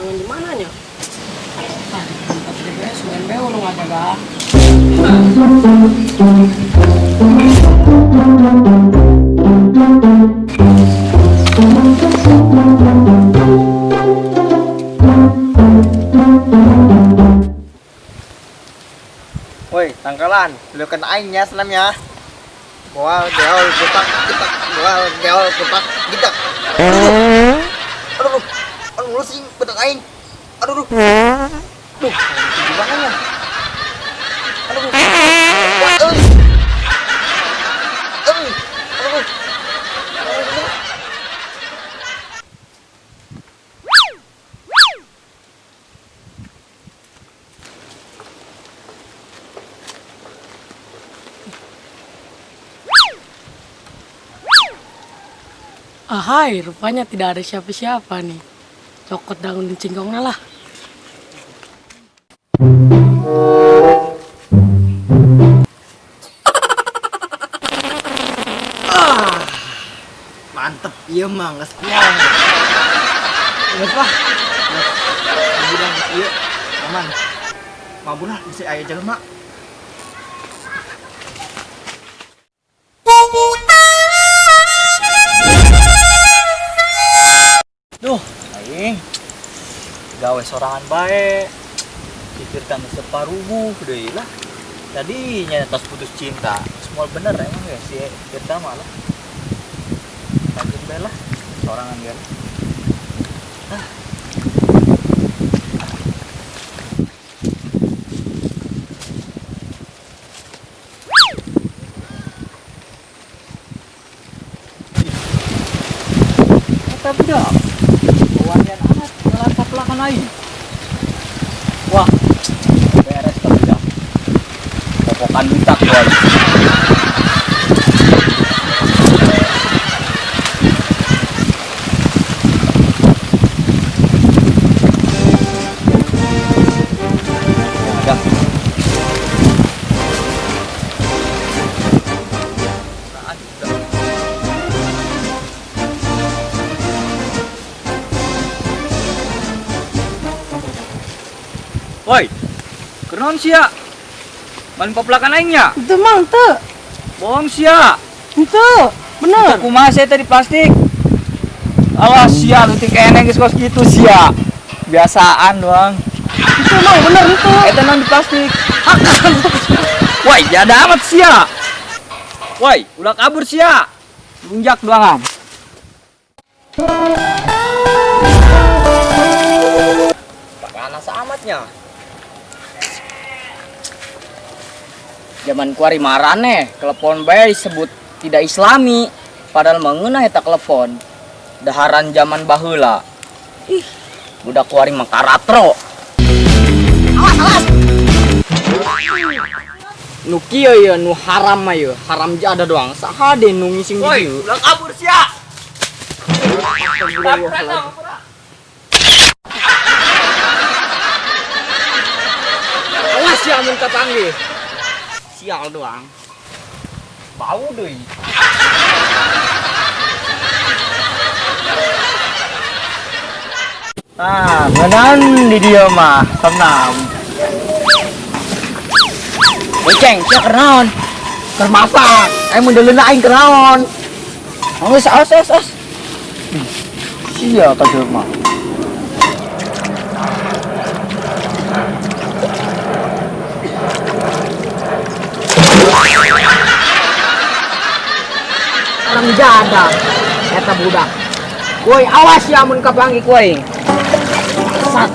Yang di mana nya? Ah, di tempat DPS sugan bae nu ngajaga. Woi, tangkalan, leukeun aing nya senam ya. Goal, geol, getak, getak, goal, geol, getak, getak. Aduh, aduh, aduh, lu sing betak aing. Aduh, aduh. Duh, gimana ya? Aduh, wah, euy. Euy, aduh. Aduh. Ahai, rupanya tidak ada siapa-siapa nih. Cokot daun cingkongnya lah. Ah, mantep, iya mah, nggak sekian. Nggak lah. Bilang iya, aman. Mabur lah, bisa ayah jelema. Duh, aing gawe sorangan bae. Pikir tangga separuh deui lah. Tadi nya tos putus cinta. Semua bener emang ya si Tirta malah. Lanjut bae lah, sorangan kan. Ah. Eta budak. Wanian amat ngelakap lakan aing. Wah, beres tuh budak. Popokan budak boy. Udah. Woi, kenaon sia? Maling pepelakan aing nya? Itu mang teu. Bohong sia. Itu, bener. Itu kumaha sia tadi plastik? Awas sia, lu ting keneh geus kos kitu sia. Biasaan doang. Itu mang bener itu. Eta naon di plastik? Woi, jada amat sia. Woi, ulah kabur sia. Lunjak doangan. Panas amatnya. Zaman kuari marane, telepon bae disebut tidak islami, padahal mengenah eta telepon. Daharan zaman baheula. Ih, budak kuari mah karatro. Awas, awas. Nu kieu ye, nu haram mah ye, haram jada doang. Saha deui nu ngising di Woi, dieu? ulah kabur sia. Awas ya mun kapanggih. Sial doang. Bau deui. Nah, ngeunaan di dieu mah, senam. Woi, Ceng, sia keur naon? Keur masak. Mun deuleuna aing keur naon? Awas, awas, awas, awas. Sia ka jelema. Orang jada eta budak. Woi, awas ya mun kapanggih ku aing. Sat.